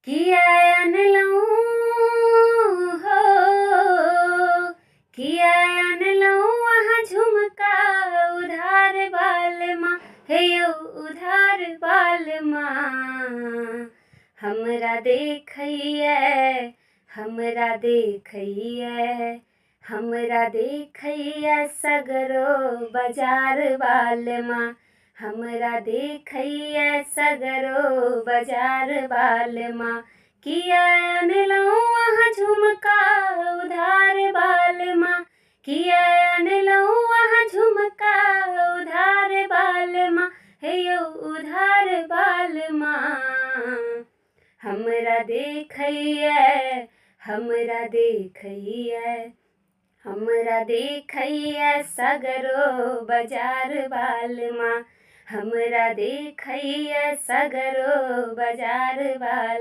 किया अनलहुँ हो, किया अनलहुँ अहाँ झुमका उधार बालमा, हे यौ उधार बालमा। हमरा देखैया, हमरा देखैया, हमरा देखैया सगरो बाजार बालमा, हमरा देखैया सगरो बाजार बालमा। किया अनलहुँ अहाँ झुमका उधार बालमा, किया अनलहुँ अहाँ झुमका उधार बालमा, हे यौ उधार बालमा। हमरा देखैया, हमरा देखैया, हमरा देखैया सगरो बाजार बालमा, हमरा देखैया सगरो बाजार बाल।